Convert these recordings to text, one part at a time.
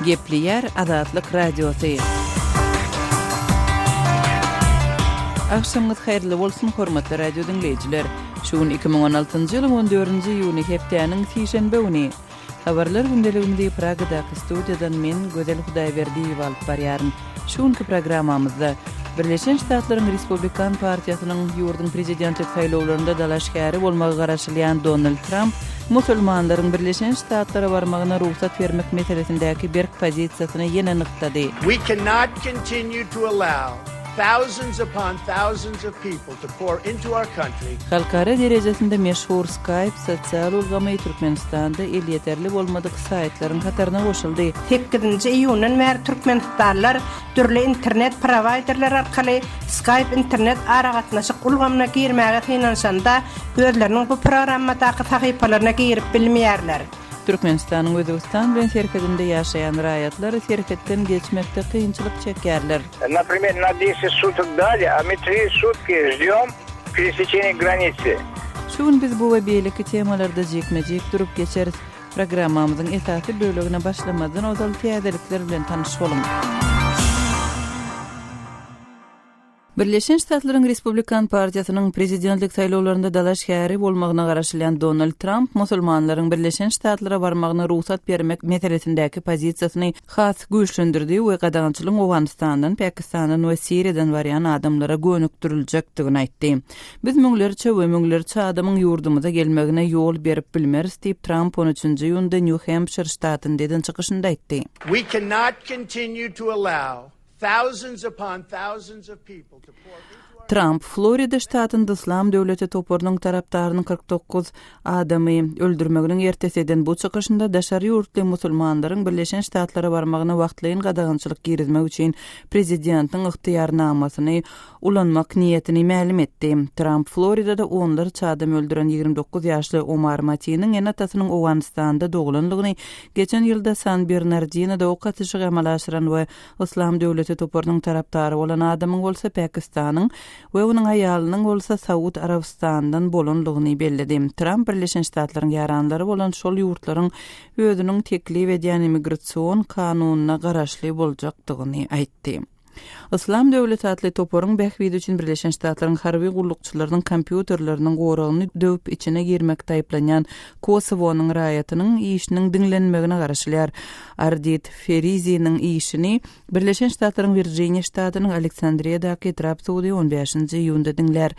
Gepleýär Azatlyk Radiosy. Agşamyňyz haýyrly bolsun, hormatly radio diňleýjiler! Şu gün 2016-njy ýylyň 14-nji iýuny, hepdäniň sişenbe güni. Habarlar gündeligimizi Pragadaky studiýadan men, Gözel Hudaýberdiýewa alyp barýaryn. Şu günki programmamyzda Birleşen Ştatlaryň Respublikan partiýasynyň ýurduň prezidentlik saýlawlarynda dalaşgäri bolmagy garaşylýan Donald Tramp musulmanlaryň Birleşen Ştatlara barmagyna rugsat bermek meselesindäki berk pozisiýasyny ýene nygtady. We cannot continue to allow thousands upon thousands of people to pour into our country. Halkara derejesinde meşhur Skype sosial ulgamy Türkmenistanda elýeterli bolmadyk saýtlaryň hataryna goşuldy. Sekizinji iýundan bäri türkmenistanlylar dürli internet prowaýderler arkaly Skype internet aragatnaşyk ulgamyna girmäge synanyşanda özleriniň bu programmadaky sahypalaryna girip bilmeýärler. Türkmenistanyň Özbegistan bilen serhedinde ýaşaýan raýatlar serhetden geçmekde kynçylyk çekýärler. Naprimer, na deset sutok dali, a my tri sutki ždem pereseçeniýa granicy. Şu gün biz bu we beýleki temalarda jikme-jik durup geçeris. Programmamyzyň esasy bölegine başlamazdan ozal täzelikler bilen tanyş boluň. Birleşen Ştatlaryň Respublikan partiýasynyň prezidentlik saýlawlarynda dalaşgäri bolmagyna garaşylýan Donald Tramp musulmanlaryň Birleşen Ştatlara barmagyna rugsat bermek meselesindäki pozisiýasyny has güýçlendirdi we gadagançylygyň Owganystandan, Pakistandan we Siriýadan barýan adamlara gönükdiriljekdigini aýtdy. Biz müňlerçe we müňlerçe adamyň ýurdumyza gelmegine ýol berip bilmeris diýip, Tramp on üçünji iýunda Nýu-Hempşir ştatynda eden çykyşynda aýtdy. We cannot continue to allow thousands upon thousands of people to pour into our Tramp, Florida ştatynda Yslam döwleti toparynyň tarapdarynyň 49 adamy öldürmeginiň ertesi eden bu çykyşynda daşary ýurtly musulmanlaryň Birleşen Ştatlara barmagyna wagtlaýyn gadagançylyk girizmek üçin prezidentiň ygtyýarnamasyny ulanmak niýetini mälim etdi. Tramp Floridada onlarça adam öldüren 29 ýaşly Omar Matiniň ene-atasynyň Owganystanda doglandygyny, geçen ýylda San Bernardinoda ok atyşygy amala aşyran we Yslam döwleti toparynyň tarapdary bolan adamyň bolsa Pakistanyň we onuň aýalynyň bolsa Saud Arabystanyndan bolandygyny belledi. Tramp Birleşen Ştatlaryň ýaranlary bolan şol ýurtlaryň özüniň teklip edýän immigrasion kanunyna garaşly boljakdygyny aýtdy. Yslam döwleti atly toparyň bähbidi üçin Birleşen Ştatlaryň harby gullukçylarynyň kompýuterleriniň goragyny döwüp içine girmekde aýyplanýan Kosowonyň raýatynyň işiniň diňlenmegine garaşylýar. Ardit Feriziniň işini Birleşen Ştatlaryň Wirjiniýa ştatynyň Aleksandriýadaky etrap sudy on bäşinji iýunda diňlär.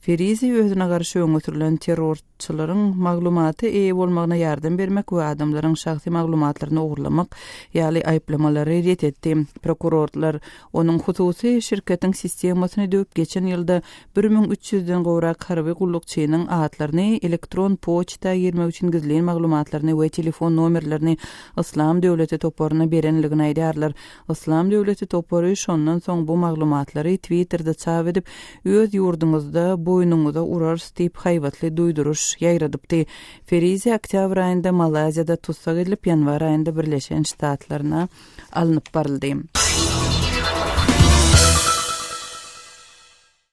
Ferizi özüne garşy öňe sürlen terror çylaryň maglumata eýe bolmagyna ýardam bermek we adamlaryň şahsy maglumatlaryny ogurlamak ýaly aýyplamalary ret etdi. Prokurorlar onuň hususy şirketiň sistemasyny döwüp geçen ýylda 1300-den gowrak harby gullukçynyň atlaryny, elektron poçta girmek üçin gizlin maglumatlaryny we telefon nomerlerini Yslam döwleti toparyna berenligini aýdýarlar. Yslam döwleti topary şondan soň bu maglumatlary Twitterde çap edip, öz ýurduňyzda boýnuňyza urarys diýip haýbatly duýduryş ýaýradypdy. Ferizi oktýabr aýynda Malaýziýada tussag edilip, ýanwar aýynda Birleşen Ştatlaryna alnyp baryldy.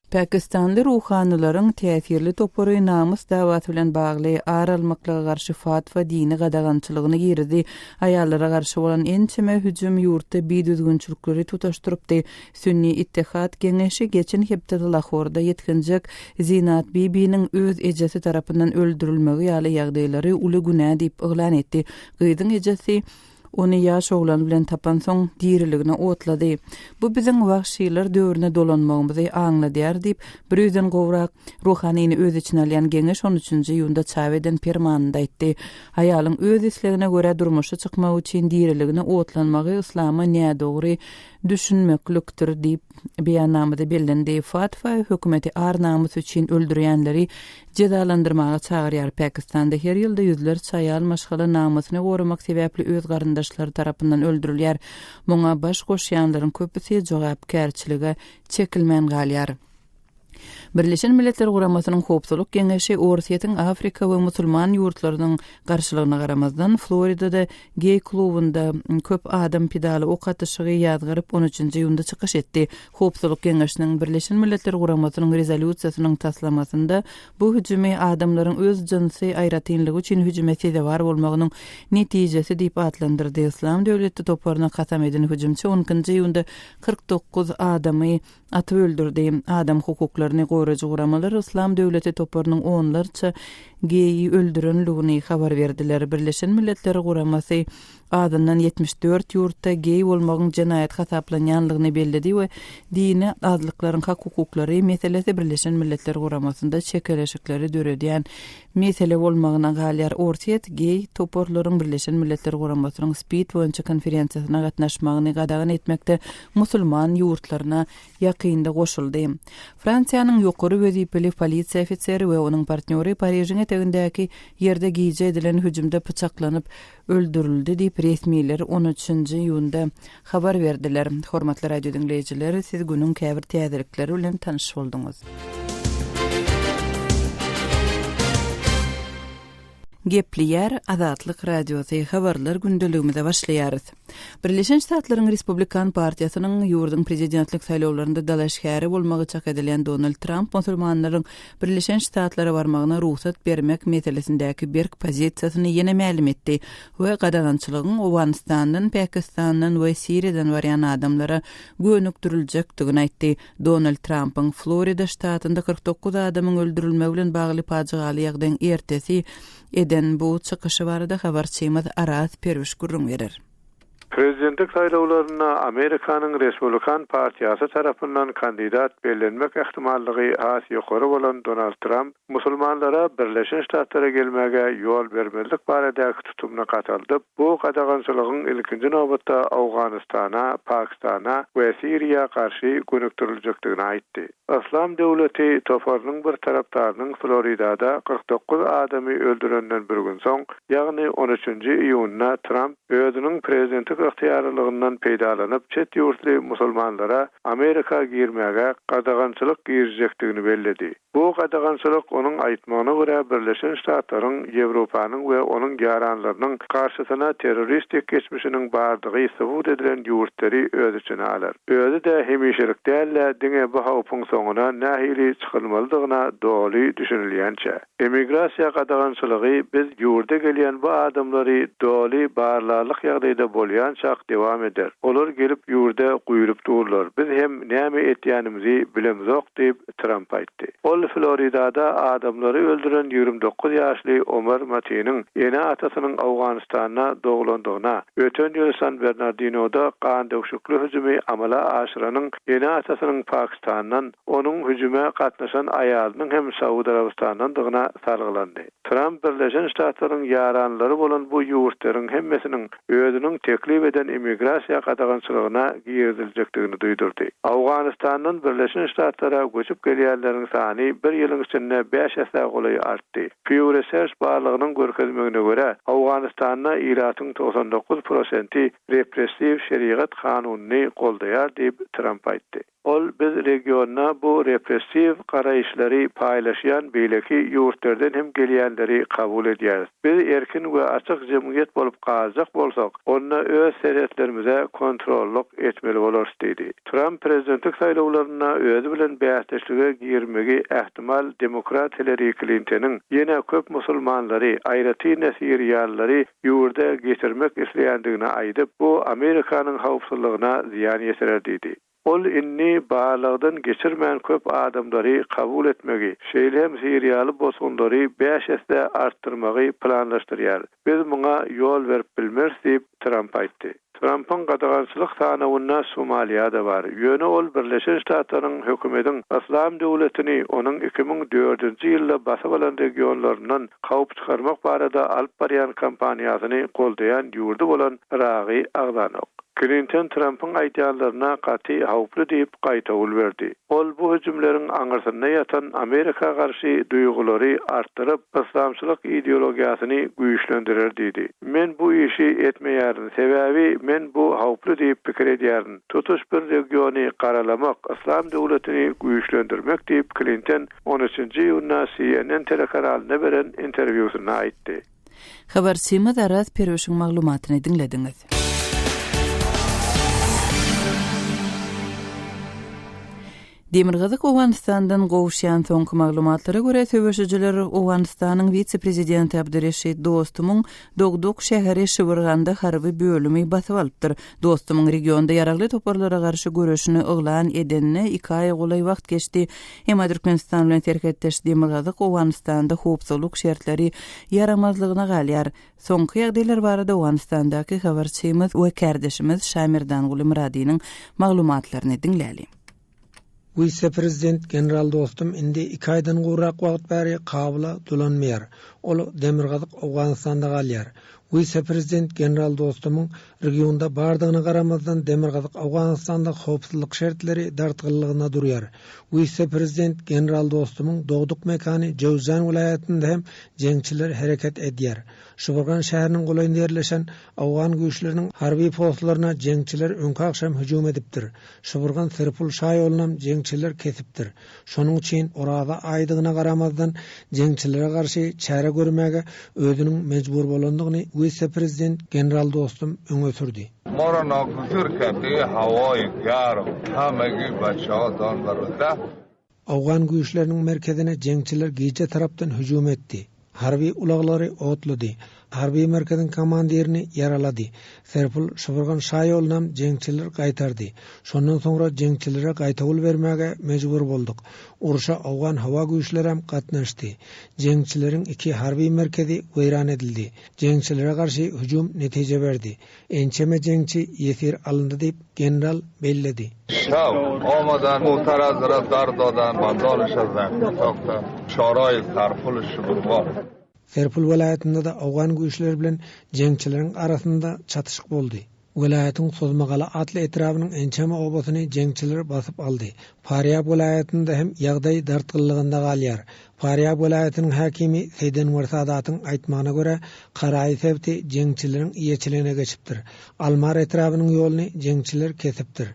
Pakistanly ruhanylaryň täsirli topary namys dawasy bilen bagly ar almaklyga garşy fatwa dini gadagançylygyny girizdi. Aýallara garşy bolan ençeme hüjüm ýurtda bidüzgünçilikleri tutaşdyrypdy. Sünni Ittihad geňeşi geçen hepdede Lahorda ýetginjek Zinat Bibiniň öz ejesi tarapyndan öldürilmegi ýaly ýagdaýlary uly günä diýip yglan etdi. Gyzyň ejesi Ony ýaş oglan bilen tapansoň, diriligine otlady. Bu biziň wagşylar döwrüne dolanmagymyzy aňladýar diýip, bir ýüzden gowrak ruhanyny öz içine alýan geňeş on üçünji iýunda çap eden permanynda aýtdy. Aýalyň öz islegine görä durmuşa çykmagy üçin diriligine otlanmagy yslama nädogry düşünmeklikdir diýip, beýannamada bellendi. Fatwa hökümeti ar-namys üçin öldürýänleri jezalandyrmaga çagyrýar. Pakistanda her ýylda ýüzlerçe aýal maşgala namysyny goramak sebäpli öz garyndaşlary tarapyndan öldürilýär. Muňa baş goşýanlaryň köpüsi jogapkärçilige çekilmän galýar. Birleşen Milletler Guramasynyň Howpsuzlyk Geňeşi Orsýetiň Afrika we musulman ýurtlarynyň garşylygyna garamazdan, Floridada geý klubunda köp adam pidaly ok atyşygy ýazgaryp, on üçünji iýunda çykyş etdi. Howpsuzlyk Geňeşiniň Birleşen Milletler Guramasynyň rezolýusiýasynyň taslamasynda bu hüjümi adamlaryň öz jynsy aýratynlygy üçin hüjüme sezewar bolmagynyň netijesi diýip atlandyrdy. Yslam döwleti toparyna kasam eden hüjümçi on ikinji iýunda 49 adamy atyp öldürdi. Adam hukuklaryny goraýjy guramalar Yslam döwleti toparynyň onlarça geýi öldürenligini habar berdiler. Birleşen Milletler Guramasy azyndan 74 ýurtda geý bolmagyň jenaýat hasaplanýanlygyny belledi we dini azlyklaryň hak-hukuklary meselesi Birleşen Milletler Guramasynda çekeleşikleri döredýän mesele bolmagyna galýar. Orsýet geý toparlaryň Birleşen Milletler Guramasynyň SPID boýunça konferensiýasyna gatnaşmagyny gadagan etmekde musulman ýurtlaryna ýakynda goşuldy. Fransiýanyň ýokary wezipeli polisiýa ofiseri we onuň partnýory Parižiň etegindäki ýerde gije edilen hüjümde pyçaklanyp öldürildi diýip, resmiler on üçünji iýunda habar berdiler. Hormatly radio diňleýjiler, siz günüň käbir täzelikleri bilen tanyş bolduňyz. Gepleýär Azatlyk Radiosy, Habarlar gündeligimize başlaýarys. Birleşen Ştatlaryň Respublikan partiýasynyň ýurduň prezidentlik saýlawlarynda dalaşgäri bolmagy çak edilýän Donald Tramp musulmanlaryň Birleşen Ştatlara barmagyna rugsat bermek meselesindäki berk pozisiýasyny ýene mälim etdi we gadagançylygyň Owganystandan, Pakistandan we Siriýadan barýan adamlara gönükdiriljekdigini aýtdy. Donald Trampyň Florida ştatynda 49 adamyň öldürilmegi bilen bagly pajygaly ýagdaýyň ertesi eden bu çykyşy barada habarçymyz Araz Perwiş gürrüň berer. Prezidentlik saýlawlarynda Amerikanyň Respublikan partiýasy tarapyndan kandidat bellenmek ähtimallygy has ýokary bolan Donald Tramp musulmanlara Birleşen Ştatlara gelmäge ýol bermezlik baradaky tutumyny gataldyp, bu gadagançylygyň ilkinji nobatda Owganystana, Pakistana we Siriýa garşy gönükdiriljekdigini aýtdy. Yslam döwleti toparynyň bir tarapdarynyň Floridada 49 adamy öldürenden bir gün soň, ýagny on üçünji iýunda Tramp özüniň prezidentlik ygtyýarlylygyndan peýdalanyp çet ýurtly musulmanlara Amerika girmäge gadagançylyk girizjekdigini belledi. Bu gadagançylyk, onuň aýtmagyna görä, Birleşen Ştatlaryň, Ýewropanyň we onuň ýaranlarynyň garşysyna terroristik geçmişiniň bardygy subut edilen ýurtlary öz içine alar. Özi-de hemişelik däl-de, diňe bu howpuň soňuna nähili çykylmalydygyna doly düşünilýänçä. Emigrasiýa gadagançylygy biz ýurda gelýän bu adamlary doly barlarlyk ýagdaýda bolýançak dowam eder. Olar gelip ýurda guýulyp durlar. Biz hem näme etýänimizi bilemzok diýip, Tramp aýtdy. Ol Floridada adamlary öldüren 29 ýaşly Omar Matiniň ene-atasynyň Owganystanda doglandygyna, öten ýyl San Bernardinoda gandöküşikli hüjümi amala aşyranyň ene-atasynyň Pakistandan, onuň hüjüme gatnaşan aýalynyň hem Saud Arabystandandygyna salgylandy. Tramp Birleşen Ştatlaryň ýaranlary bolan bu ýurtlaryň hemmesiniň özüniň teklip eden immigrasiýa gadagançylygyna giriziljekdigini duýdurdy. Owganystandan Birleşen Ştatlara göçüp gelýänleriň sany bir ýylyň içinde bäş essä golaý artdy. Pew Research barlagynyň görkezmegine görä, Owganystanda ilatyň 99 prosenti repressiw şerigat kanunyny goldaýar diýip, Tramp aýtdy. Ol biz regionda bu repressiw garaýyşlary paýlaşýan beýleki ýurtlardan hem gelýänleri kabul edýäris. Biz erkin we açyk jemgyýet bolup galjak bolsak, onda öz serhetlerimize kontrollyk etmeli bolarys diýdi. Tramp prezidentlik saýlawlarynda özi bilen bäsdeşlige girmegi ähtimal demokrat Hillari Klinteniň ýene köp musulmanlary, aýratyn-da siriýalylary ýurda getirmek isleýändigini aýdyp, bu Amerikanyň howpsuzlygyna zyýan ýetirer diýdi. Ol indi barlagdan geçirmän köp adamlary kabul etmegi, şeýle hem siriýaly bosgunlary bäş esse artdyrmagy planlaşdyrýar. Biz muňa ýol berip bilmeris diýip, Tramp aýtdy. Trampyň gadagançylyk sanawynda Somaliýa-da bar. Ýöne ol Birleşen Ştatlaryň hökümediň Yslam döwletini onuň 2004-nji ýylda basyp alan regionlaryndan kowup çykarmak barada alyp barýan kampaniýasyny goldaýan ýurdy bolan Yragy agzanok. Klinton Trampyň aýdýanlaryna gaty howply diýip gaýtawul berdi. Ol bu hüjümleriň aňyrsynda ýatan Amerika garşy duýgulary artdyryp, yslamçylyk ideologiýasyny güýçlendirer diýdi. Men bu işi etmeýärin, sebäbi men bu howply diýip pikir edýärin. Tutuş bir regiony garalamak, yslam döwletini güýçlendirmek diýip, Klinton on üçünji iýunda CNN telekanalynda beren interwýusynda aýtdy. Habarçymyz Araz Perwişiň maglumatyny diňlediňiz. Demirgazyk Owganystandan gowuşýan soňky maglumatlara görä, söweşijiler Owganystanyň wise-prezidenti Abdureşit Dostumyň dogduk şäheri Şibirganda harby bölümi basyp alypdyr. Dostumyň regionda ýaragly toparlara garşy göreşini yglan edenine iki aýa golaý wagt geçdi. Emma Türkmenistan bilen serhetdeş demirgazyk Owganystanda howpsuzlyk şertleri ýaramazlygyna galýar. Soňky ýagdaýlar barada Owganystandaky habarçymyz we kärdeşimiz Şamerdanguly Myradynyň maglumatlaryny diňläli. Wise-prezident general Dostum indi iki aýdan gowrak wagt bäri Kabula dolanmaýar. Ol demirgazyk Owganystanda galýar. Wise-prezident general Dostumyň regionda bardygyna garamazdan demirgazyk Owganystanda howpsuzlyk şertleri dartgynlygyna durýar. Wise-prezident general Dostumyň dogduk mekany Jöwzjan welaýatynda hem jeňçiler hereket edýär. Şuburgan şäheriniň golaýynda ýerleşen owgan güýçleriniň harby postlaryna jeňçiler öňki agşam hüjüm edipdir. Şuburgan Serpul şaýolunam jeňçiler kesipdir. Şonuň üçin Oraza aýdygyna garamazdan jeňçilere garşy çäre görmäge özüniň mejbur bolandygyny wise-prezident general Dostum öňe sürdi. Mora naguzir kerdi hawaýy garm hamegi baçaha dan barada. Owgan güýçleriniň merkezine jeňçiler gije tarapdan hüjüm etdi. Harby ulaglary otlady. Harby merkeziň komandirini ýaralady. Serpul Şybyrgan şaýolunam jeňçiler gaýtardy. Şondan soňra jeňçilere gaýtawul bermäge mejbur bolduk. Urşa owgan howa güýçlerem gatnaşdy. Jeňçileriň iki harby merkezi weýran edildi. Jeňçilere garşy hüjüm netije berdi. Ençeme jeňçi ýesir alyndy diýip, general belledi. Şaw, omadan mutarazra dar dodan bandonişa zahmi sokta, şoraýy Sarpul şuburgan. Serpul welaýatynda-da owgan güýçleri bilen jeňçileriň arasynda çatyşyk boldy. Welaýatyň Sozmagala atly etrabynyň ençeme obasyny jeňçiler basyp aldy. Farýab welaýatynda hem ýagdaý dartgynlygynda galýar. Farýab welaýatynyň häkimi Seýdenwer Sadatyň aýtmagyna görä, Karaýy sebiti jeňçileriň eýeçiligine geçipdir. Almar etrabynyň ýoluny jeňçiler kesipdir.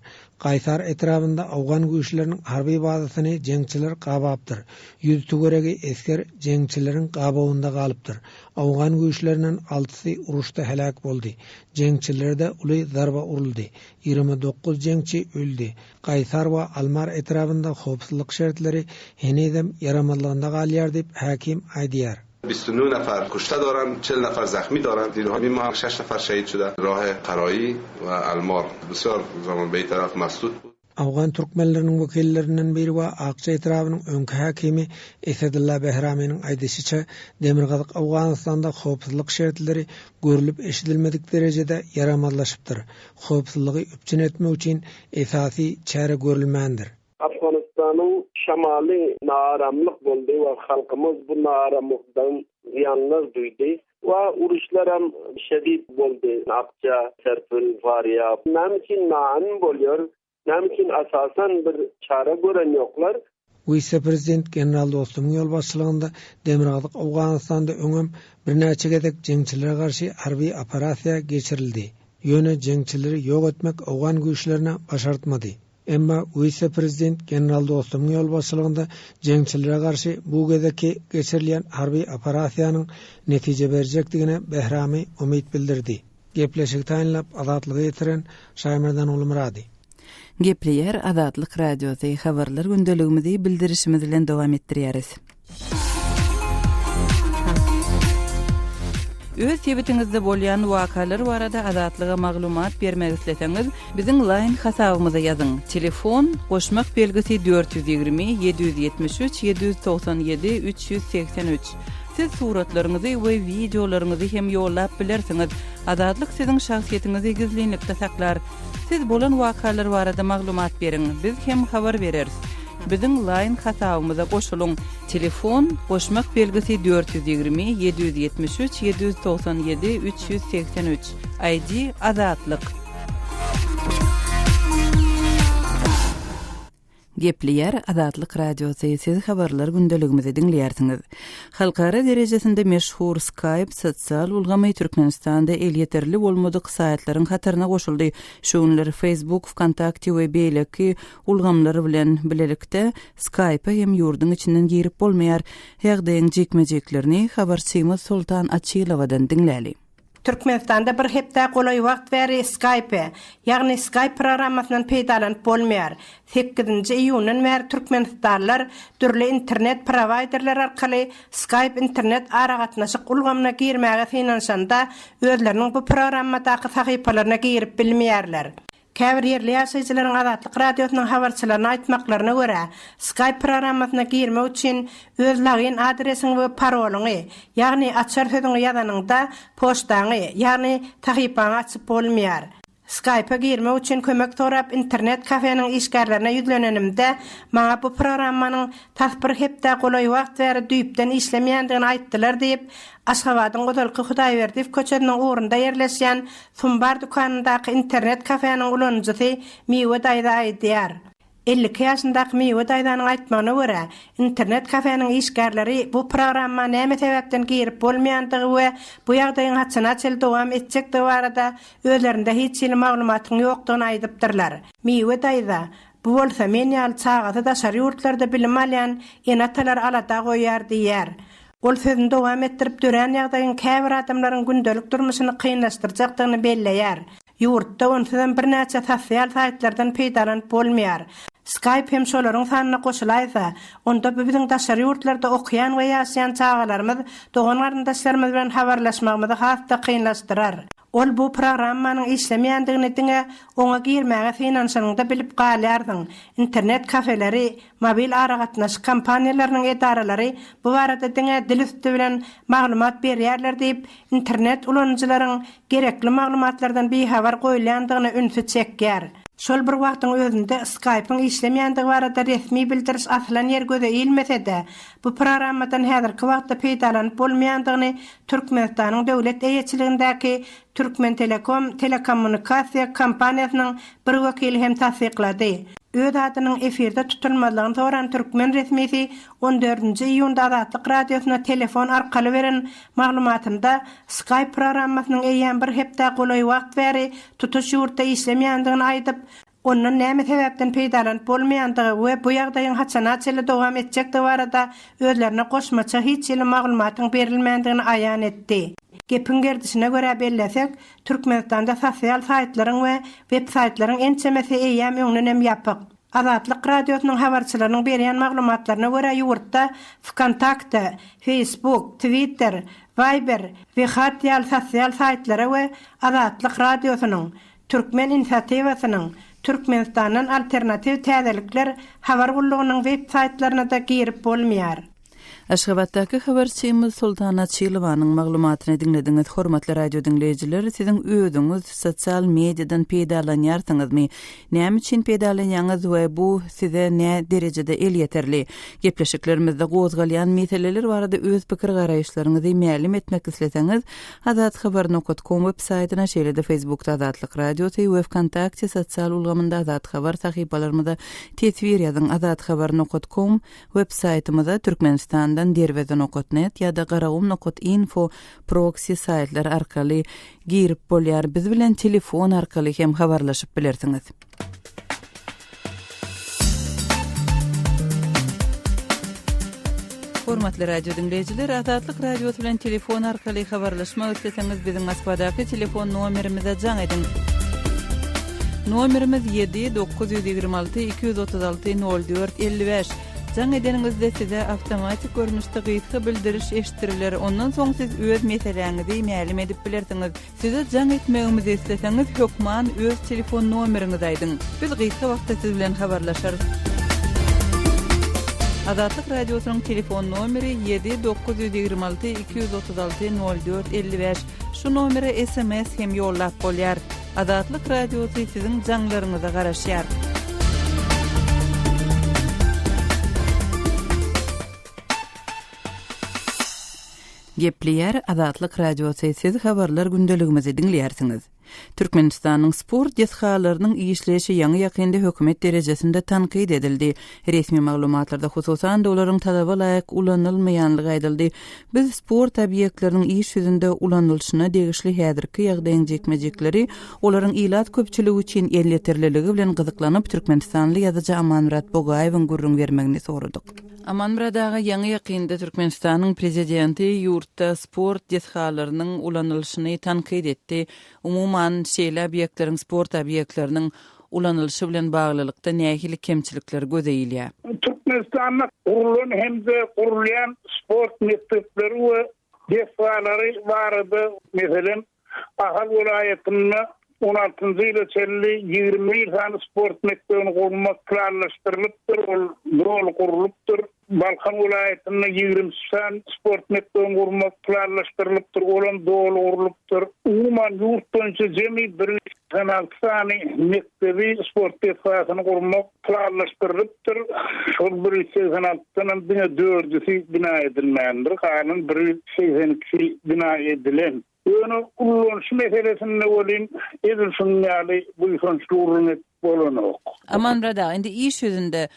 Gaýsar etrabynda owgan güýçleriniň harby bazasyny jeňçiler gabapdyr. 100 töweregi esger jeňçileriň gabawynda galypdyr. Owgan güýçlerinden altysy uruşda heläk boldy. Jeňçilere-de uly zarba uruldy. 29 jeňçi öldi. Gaýsar we Almar etrabynda howpsuzlyk şertleri henizem ýaramazlygynda galýar diýip, häkim aýdýar. Bist u nafar kuşta doran, çel nafar zahmi doran, dinho ma şeş nafar şehid şuda, rahe Karaýi we Almar bisýar zaman beý taraf masdud bud. Owgan türkmenleriniň wekillerinden biri we Akja etrabynyň öňki häkimi Esedulla Behraminiň aýdyşyça, Demirgazyk Owganystanda howpsuzlyk şertleri görlüp-eşidilmedik derejede ýaramazlaşypdyr. Howpsuzlygy üpjün etmek üçin esasy çäre görülmändir. Afganystanyň şamaly naaramlyk boldy we halkymyz bu naaramlykdan zyýanlar duýdy we uruşlaram şedid boldy. Akja, Serpil, Farýab. Näme üçin naanm bolýar? Näme üçin asasan bir çäre gören ýoklar? Wise-prezident general Dostumyň ýolbaşçylygynda Demirgazyk Owganystanda öňem birnäçe gezek jeňçilere garşy harby operasiýa geçirildi. Ýöne jeňçileri ýok etmek owgan güýçlerine başartmady. Emma wise-prezident general Dostumyň ýolbaşçylygynda jeňçilere garşy bu gezekki geçirilýän harby operasiýanyň netije berjekdigine Behrami umyt bildirdi. Gepleşigi taýynlap Azatlyga ýetiren Şaýmerdan Gulmyrady. Gepleýär Azatlyk Radiosy, habarlar gündeligimizi bildirişimiz bilen dowam etdirýäris. Öz sebitiňizde bolýan wakalar barada Azatlyga maglumat bermek isleseňiz, biziň Line hasabymyza ýazyň, telefon, goşmak belgisi 420 773 797 383. Siz suratlaryňyzy we wideolaryňyzy hem ýollap bilersiňiz. Azatlyk siziň şahsyýetiňizi gizlinlikde saklar. Siz bolan wakalar barada maglumat beriň, biz hem habar bereris. Biziň Line hasabymyza goşulyň, telefon, goşmak belgisi 420 773 797 383, ID, Azatlyk. Gepleýär Azatlyk Radiosy, siz habarlar gündeligimizi diňleýärsiňiz. Halkara derejesinde meşhur Skype sosial ulgamy Türkmenistanda elýeterli bolmadyk saýtlaryň hataryna goşuldy. Şu günler Facebook, Wkontakte we beýleki ulgamlar bilen bilelikde Skype-a hem ýurduň içinden girip bolmaýar. Ýagdaýyň jikme-jiklerini habarçymyz Soltan Açylowadan diňläli. Türkmenistanda bir hepdä golaý wagt bäri Skype, ýagny Skype programmasyndan peýdalanyp bolmaýar. Sekizinji iýundan bäri türkmenistanlylar dürli internet prowaýderleri arkaly Skype internet aragatnaşyk ulgamyna girmäge synanyşanda özleriniň bu programmadaky sahypalaryna girip bilmeýärler. Käbir ýerli ýaşaýjylaryň Azatlyk Radiosynyň habarçylaryna aýtmaklaryna görä, Skype programmasyna girmek üçin öz login adresiňi we parolyňy, ýagny açar sözüňi ýazanyňda, poçtaňy, ýagny sahypaňy açyp bolmaýar. Skype-a girmek üçin kömek sorap internet kafeniň işgärlerine ýüzlenenimde, maňa bu programmanyň tas bir hepdä golaý wagt bäri düýpden işlemeýändigini aýtdylar diýip, Aşgabadyň ozalky Hudaýberdiýew köçesiniň ugrunda ýerleşýän Sumbar dükanyndaky internet kafeniň ulanyjysy Miwe daýza aýdýar. 52 ýaşyndaky Miwe daýzanyň aýtmagyna görä, internet kafeniň işgärleri bu programma näme sebäpden girip bolmaýandygy we bu ýagdaýyň haçana çenli dowam etjekdigi barada özlerinde hiç hili maglumatyň ýokdugyny aýdypdyrlar. Miwe daýza, Bu bolsa men ýaly çagasy daşary ýurtlarda bilim alýan ene-atalary alada goýýar diýýär. Ol sözüni dowam etdirip dörän ýagdaýyň käbir adamlaryň gündelik durmuşyny kynlaşdyrjakdygyny belleýär. Ýurtda onsuzam birnäçe sosial saýtlardan peýdalanyp bolmaýar. Skype hem şolaryň sanyna goşulaýsa, onda bu biziň daşary ýurtlarda okaýan we ýaşaýan çagalarymyz, dogan-garyndaşlarymyz bilen habarlaşmagymyzy has-da kynlaşdyrar. Ol bu programmanyň işlemeýändigini diňe oňa girmäge synanyşanyňda bilip galýarsyň. Internet kafeleri, mobil aragatnaşyk kompaniýalarynyň edaralary bu barada diňe dil üsti bilen maglumat berýärler diýip, internet ulanyjylaryň gerekli maglumatlardan bihabar goýulýandygyna ünsi çekýär. Şol bir wagtyň özünde Skype-yň işlemeýändigi barada resmi bildiriş asylan ýer göze ilmese-de, bu programmadan häzirki wagtda peýdalanyp bolmaýandygyny Türkmenistanyň döwlet eýeçiligindäki Türkmentelekom telekommunikasiýa kompaniýasynyň bir wekili hem tassyklady. Öz adynyň efirde tutulmazlygyny soran türkmen resmisi on dördünji iýunda Azatlyk Radiosyna telefon arkaly beren maglumatynda Skype programmasynyň eýýäm bir hepdä golaý wagt bäri tutuş ýurtda işlemeýändigini aýdyp, Ondan näme sebäpden peýdalanyp bolmaýandygy we bu ýagdaýyň haçana çenli dowam etjekdigi barada özlerine goşmaça hiç hili maglumatyň berilmändigini aýan etdi. Gepiň gerdişine görä bellesek, Türkmenistanda sosial saýtlaryň we web-saýtlaryň ençemesi eýýäm öňdenem ýapyk. Azatlyk Radiosynyň habarçylarynyň berýän maglumatlaryna görä ýurtda Wkontakte, Facebook, Twitter, Viber, WeChat ýaly sosial saýtlara we Azatlyk Radiosynyň, Türkmen inisiatiwasynyň Türkmenistandan alternatiw täzelikler habar gullugynyň web saýtlaryna-da girip bolmaýar. Aşgabatdaky habarçymyz Soltan Açylowanyň maglumatyny diňlediňiz. Hormatly radio diňleýjiler, siziň özüňiz sosial mediadan peýdalanýarsyňyzmy? Näme üçin peýdalanýaňyz we bu size nä derejede elýeterli? Gepleşiklerimizde gozgalýan meseleler barada öz pikir-garaýyşlaryňyzy mälim etmek isleseňiz, Azathabar nokat kom web saýtyna, şeýle-de Facebookda Azatlyk Radiosy we Wkontakte sosial ulgamynda Azathabar sahypalarymyza teswir ýazyň. Azathabar nokat kom web saýtymyza Türkmenistandan Derweze nokat net ýa-da Garagum nokat info proksi saýtlar arkaly girip bolýar. Biz bilen telefon arkaly hem habarlaşyp bilersiňiz. Hormatly radio diňleýjiler, Azatlyk Radiosy bilen telefon arkaly habarlaşmak isleseňiz, biziň Moskwadaky telefon nomerimize jaň ediň. Nomerimiz 7 926 236 04 55. Jaň edeniňizde size awtomatik görnüşde gysga bildiriş eşitdiriler. Ondan soň siz öz meseläňizi mälim edip bilersiňiz. Size jaň etmegimizi isleseňiz hökman öz telefon nomeriňizi aýdyň. Biz gysga wagtda siz bilen habarlaşarys. Azatlyk Radiosynyň telefon nomeri 7 926 236 04 55. Şu nomere sms hem ýollap bolýar. Azatlyk Radiosy siziň jaňlaryňyza garaşýar. Gepleýär Azatlyk Radiosy, siz habarlar gündeligimizi diňleýärsiňiz. Türkmenistanyň sport desgalarynyň işleýşi ýaňy-ýakynda hökümet derejesinde tankyt edildi. Resmi maglumatlarda, hususan-da, olaryň talaba laýyk ulanylmaýanlygy aýdyldy. Biz sport obýektleriniň iş ýüzünde ulanylyşyna degişli häzirki ýagdaýyň jikme-jikleri, olaryň ilat köpçüligi üçin elýeterliligi bilen gyzyklanyp, türkmenistanly ýazyjy Amanmyrat Bogaýewiň gürrüň bermegini soradyk. Amanmyrat aga, ýaňy-ýakynda Türkmenistanyň Prezidenti ýurtda sport desgalarynyň ulanylyşyny tankyt etdi. Umuman, şeýle obýektleriň, sport obýektleriniň ulanylyşy bilen baglylykda nähili kemçilikler göze ilýär? Türkmenistanda gurlan hem-de gurulýan sport mekdepleri we desgalary barada, meselem, Ahal welaýatynda on altynjy ýyla çenli 21 sany sport mekdebini gurmak planlaşdyrylypdyr, ol doly gurlupdyr. Balkan welaýatynda 23 sany sport mekdebini gurmak planlaşdyrylypdyr, olam doly gurlupdyr. Umuman, ýurt boýunça jemi 186 sany mekdebi, sport desgasyny gurmak planlaşdyrylypdyr. Şol 186-danam diňe dördüsi bina edilmändir, galan 182-si bina edilen. Ýöne ullanyşy meselesinde welin edil şunuň ýaly buýsançly gürrüň edip bolanok. Amanmyrat aga, indi iş ýüzünde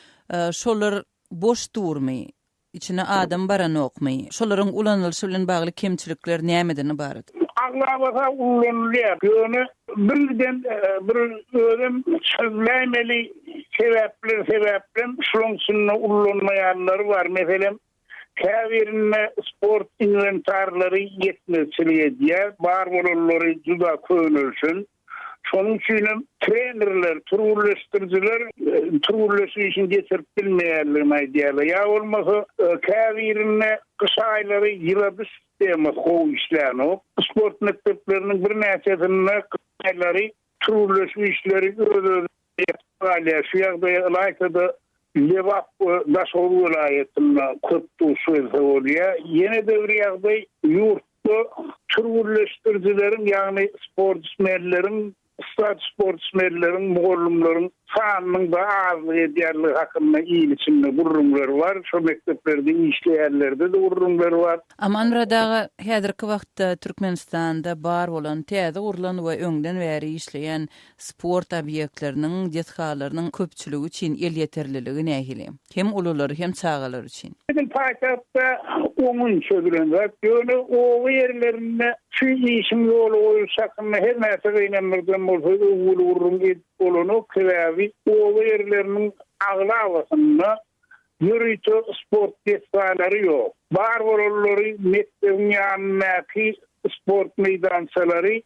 şolar boş durmy? Içine adam baranokmy? Şolaryň ulanylyşy bilen bagly kemçilikler nämeden ybarat? Aglabasy ullanylýar. Ýöne birgiden bir özem çözläýmeli sebäpler sebäplem şulaň içinde ullanmaýanlary bar. Meselem, Käbirinde sport inwentarlary ýetmezçilik edýär, bar bolanlary juda könelişen. Şonuň üçinem trenerler, türgünleşdirijiler türgünleşik işini geçirip bilmeýändigini aýdýarlar. Ýa bolmasa käbirinde gyş aýlary ýyladyş sistemasy gowy işlänok. Sport mekdepleriniň birnäçesinde gyş aýlary türgünleşik işleri öz-özünden ýatyp galýar. Şu ýagdaýa ylaýta-da Lebap we Daşoguz welaýatynda köp duş gelse bolýar. Ýene-de bir ýagdaý, ýurtda türgünleşdirijileriň, ýagny sportsmenleriň, ussat sportsmenleriň, mugallymlaryň sanynyň-da azlyk edýänligi hakynda il içinde gürrüňler bar. Şo mekdeplerde işleýänlerde-de gürrüňler bar. Amanmyrat aga, häzirki wagtda Türkmenistanda bar bolan, täze gurlan we öňden bäri işleýän sport obýektleriniň, desgalarynyň köpçüligi üçin elýeterliligi nähili? Hem ulular, hem çagalar üçin. Edil paýtagtda oňyn çözülen zat. Ýöne oba ýerlerinde şu işiň ýola goýulyşy hakynda her näçe gynandyrjam bolsa öwgüli gürrüň edip bolanok. Sebäbi oba ýerleriniň aglabasynda ýörite sport desgalary ýok. Bar bolanlary mekdebiň ýanyndaky sport meýdançalary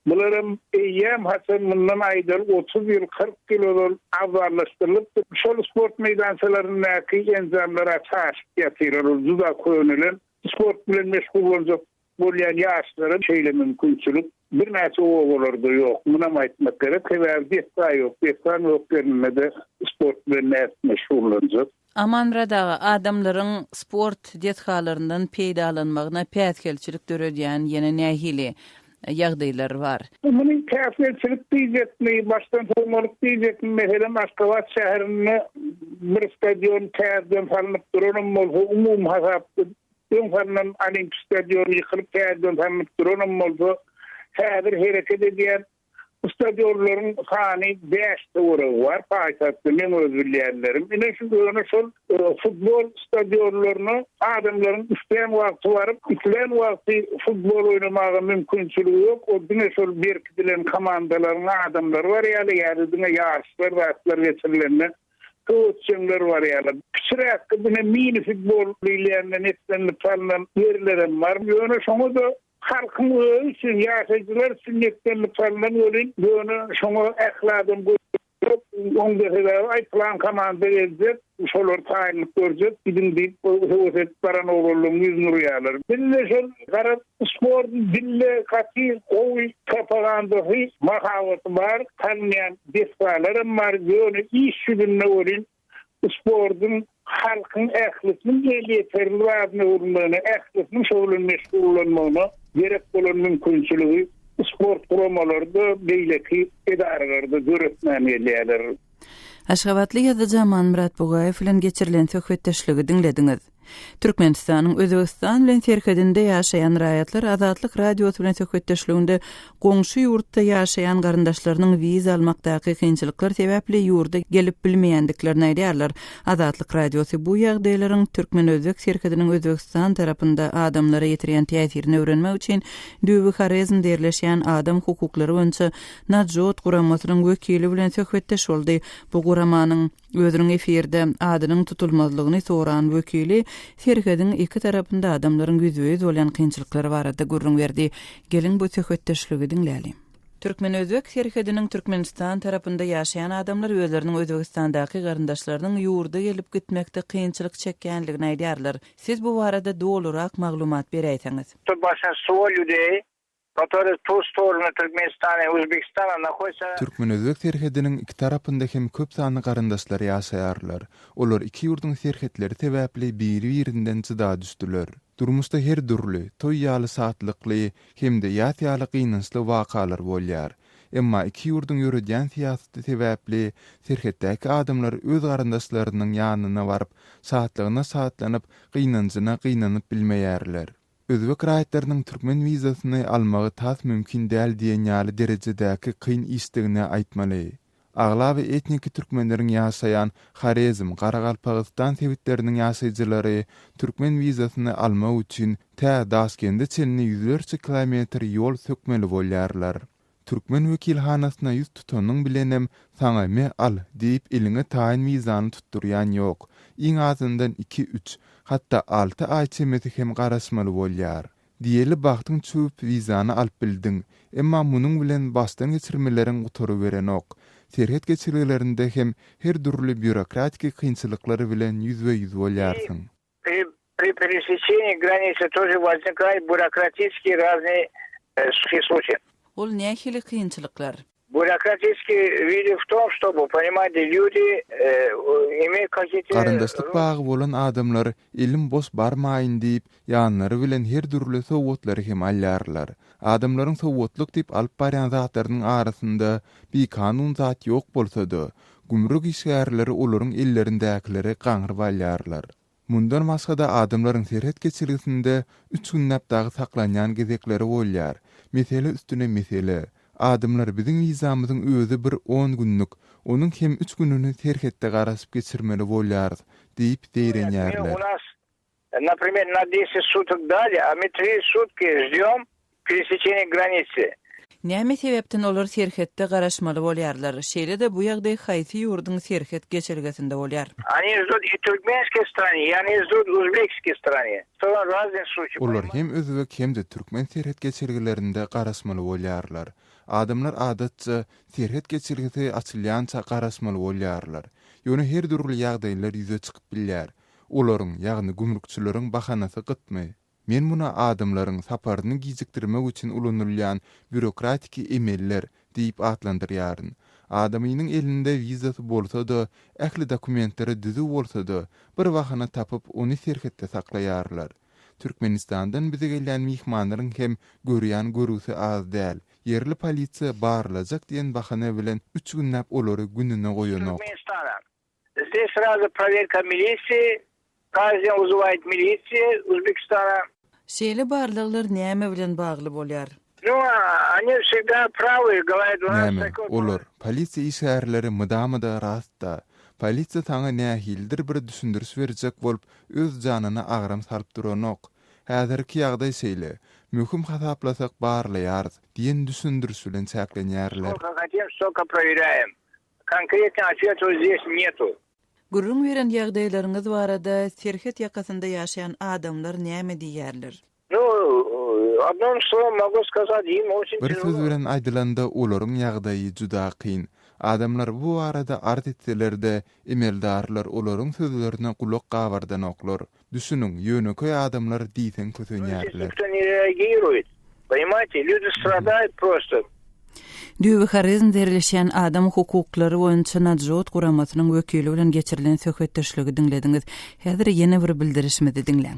Bularam eýýäm haçan mundan aýdaly 30 ýyl, 40 ýyl ozal abzallaşdyrylypdyr. Şol sport meýdançalaryndaky enjamlar-a çaşyp ýatyr, olar juda könelen. Sport bilen meşgul boljak bolýan ýaşlara şeýle mümkinçilik birnäçe obalarda ýok. Munam aýtmak gerek, sebäbi desga ýok. Desgaň ýok ýerinde-de sport bilen nädip meşgullanjak? Amanmyrat aga, adamlaryň sport desgalaryndan peýdalanmagyna päsgelçilik döredýän ýene nähili ýagdaýlar bar? Muny päsgelçilik diýjekmi, başdan sowmalyk diýjekmi, meselem, Aşgabat şäherinde bir stadion täzeden salnyp duranam bolsa, umumy hasapda öň salnan Olimp stadiony ýykylyp täzeden salnyp duranam bolsa, häzir hereket edýän Stadionlaryň sany bäş töweregi bar paýtagtda meň öz bilýänlerim. Ine şu ýöne şol futbol stadionlaryna adamlaryň islän wagty baryp, islän wagty futbol oýnamaga mümkinçiligi ýok. Ol diňe şol berkidilen komandalaryň adamlary barýarlar ýa-da diňe ýaryşlar zatlar geçirilende höwesjeňler barýarlar. Kiçiräk ine mini futbol diýilýänden etlenilip salnan ýerlerem bar. Ýöne şoňa-da Halkyň özi üçin, ýaşaýjylar üçin niýetlenilip salnan welin, ýöne şoňa ähli adam göz ýok. Oň-da sebäbi, aý, pylan komanda geljek, şolar taýynlyk görjek, gidiň diýip, höwes edip baran oglanlaryň ýüzüni urýarlar. Bizde şol garaz, sportuň dilde gaty gowy propagandasy, mahabaty bar, salynýan desgalaram bar, ýöne iş ýüzünde welin sportuň halkyň ählisiniň elýeterli zadyna öwrülmegine, ählisiniň şo bilen meşgullanmagyna gerek bolan mümkinçiligi sport guramalary-da, beýleki edaralar-da döretmän gelýärler. Aşgabatly ýazyjy Amanmyrat Bugaýew bilen geçirilen söhbetdeşligi diňlediňiz. Türkmenistanyň Özbegistan bilen serhedinde ýaşaýan raýatlar Azatlyk Radiosy bilen söhbetdeşliginde goňşy ýurtda ýaşaýan garyndaşlarynyň wiza almakdaky kynçylyklar sebäpli ýurda gelip bilmeýändiklerini aýdýarlar. Azatlyk Radiosy bu ýagdaýlaryň türkmen-özbek serhediniň Özbegistan tarapynda adamlara ýetirýän täsirini öwrenmek üçin düýbi Horezmde ýerleşýän adam hukuklary boýunça Najot guramasynyň wekili bilen söhbetdeş boldy. Bu guramanyň Özüniň efirde adynyň tutulmazlygyny soran wekili serhediň iki tarapynda adamlaryň ýüzbe-ýüz bolýan kynçylyklary barada gürrüň berdi. Geliň bu söhbetdeşligi diňläliň. Türkmen-özbek serhediniň Türkmenistan tarapynda ýaşaýan adamlar özleriniň Özbegistandaky garyndaşlarynyň ýurda gelip gitmekde kynçylyk çekýändigini aýdýarlar. Siz bu barada dolurak maglumat beräýseňiz. Bolşinstwo lýudeý Türkmen-özbek serhediniň iki tarapynda hem köp sanly garyndaşlar ýaşaýarlar. Olar iki ýurduň serhetleri sebäpli biri-birinden jyda düşdüler. Durmuşda her dürli, toý ýaly şatlykly hem-de ýas ýaly gynançly wakalar bolýar. Emma iki ýurduň ýöredýän syýasaty sebäpli serhetdäki adamlar öz garyndaşlarynyň ýanyna baryp, şatlygyna şatlanyp, gynanjyna gynanyp bilmeýärler. Özbek raýatlarynyň türkmen wizasyny almagy tas mümkin däl diýen ýaly derejedäki kyn işdigini aýtmaly. Aglaba etniki türkmenleriň ýaşaýan Horezm, Garagalpagystan sebitleriniň ýaşaýjylary türkmen wizasyny almak üçin tä Daşkende çenli ýüzlerçe kilometr ýol sökmeli bolýarlar. Türkmen wekilhanasyna ýüz tutanyň bilenem saňa me al diýip eliňe taýyn wizany tutdurýan ýok. Iň azyndan iki-üç, hatda alty aý çemesi hem garaşmaly bolýar. Diýeli bagtyň çüwüp wizany alyp bildiň. Emma munuň bilen başdan geçirmeleriň gutaryberenok. Serhet geçelgelerinde hem her dürli býurokratiki kynçylyklar bilen ýüzbe-ýüz bolýarsyň. Pri pri pereseçenii granicy тоже возникают бюрократические разные случаи. Ol nähili kynçylyklar? Бюрократические виды в том, чтобы, понимаете, люди имеют какие-то. Garyndaşlyk bagy bolan adamlar elim boş barmaýyn diýip, ýanlary bilen her dürli sowgatlary hem alýarlar. Adamlaryň sowgatlyk diýip alyp barýan zatlarynyň arasynda bikanun zat ýok bolsa-da, gümrük işgärleri olaryň ellerindäkileri gaňryp alýarlar. Mundan başga-da adamlaryň serhet geçelgesinde üç günläp dagy saklanýan gezekleri bolýar. Mesele üstüne mesele. Adamlar biziň wizamyzyň özi bir on günlük, onuň hem üç gününi serhetde garaşyp geçirmeli bolýarys diýip zeýrenýärler. Naprimer, na deset sutok dali, a my tri sutki ždem pereseçeniýa granicy. Näme sebäpden olar serhetde garaşmaly bolýarlar? Şeýle-de bu ýagdaý haýsy ýurduň serhet geçelgesinde bolýar? Oni ždut i turkmenskiý strane, i oni ždut uzbekskiý strane. Raznyý sluçaý. Olar hem özbek hem-de türkmen serhet geçelgelerinde garaşmaly bolýarlar. Adamlar adatça, serhet geçelgesi açylýança garaşmaly bolýarlar. Ýöne her dürli ýagdaýlar ýüze çykyp bilýär. Olaryň, ýagny gümrükçileriň bahanasy gytmy? Men muny adamlaryň saparyny gijikdirmek üçin ulanylýan býurokratiki emeller diýip atlandyrýaryn. Adamynyň elinde wizasy bolsa-da, ähli dokumentleri düzüw bolsa-da, bir bahana tapyp, ony serhetde saklaýarlar. Türkmenistandan bize gelýän myhmanlaryň hem görýän görgüsi az däl. Ýerli polisiýa barlajak diýen bahana bilen üç günläp olary gününe goýanok. Türkmenistana Zdes srazu prowerka milisiýi, każdy den wyzywaýet milisiýa Uzbekistana. Şeýle barlaglar näme bilen bagly bolýar? Nu, oni wsegda prawy, goworýat, u nas Näme, takoý olar, polisiýa işgärleri mydama-da rast-da. Polisiýa saňa nähilidir bir düşündiriş berjek bolup, öz janyna agram salyp duranok. Häzirki ýagdaý şeýle, möhüm hasaplasak barlaýarys diýen düşündiriş bilen çäklenýärler. Skolko hotim, stolko prowerýaem. Konkretnyý otweta zdes netu. Gürrüň beren ýagdaýlaryňyz barada serhet ýakasynda ýaşaýan adamlar näme diýýärler? Nu, odnom slowom mogu skazat, im oçin Bir söz tijelo. bilen aýdylanda olaryň ýagdaýy juda kyn. Adamlar bu barada arz etseler-de, emeldarlar olaryň sözlerine gulak gabardanoklar. Düşüniň, ýönekeý adamlar diýseň kösenýärler. Nikto ne reagiruet. Ponimaýte, lýudi stradaýut prosto. Düýbi Horezmde ýerleşýän adam hukuklary boýunça Najot guramasynyň wekili bilen geçirilen söhbetdeşligi diňlediňiz. Häzir ýene bir bildirişimizi diňläň.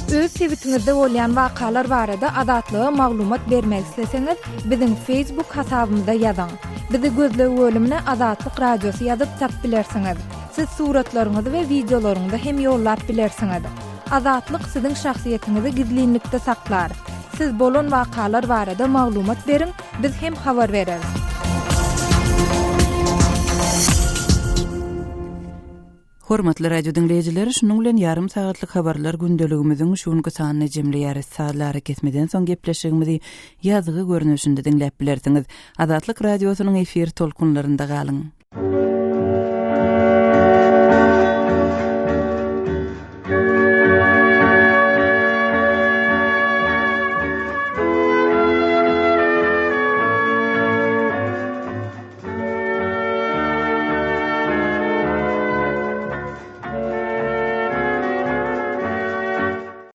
Öz sebitiňizde bolýan wakalar barada Azatlyga maglumat bermek isleseňiz, biziň Facebook hasabymyza ýazyň. Bizi gözleg bölümine Azatlyk Radiosy ýazyp tap bilersiňiz. Siz suratlaryňyzy we wideolaryňyzy hem ýollap bilersiňiz. Azatlyk siziň şahsyýetiňizi gizlinlikde saklar. Siz bolan wakalar barada maglumat beriň, biz hem habar bereris. Hormatly radio diňleýjiler, şunuň bilen ýarym sagatlyk habarlar gündeligimiziň şu günki sanyny jemleýäris. Sazly arakesmeden soň gepleşigimizi ýazgy görnüşinde diňläp bilersiňiz. Azatlyk Radiosynyň efir tolkunlarynda galyň.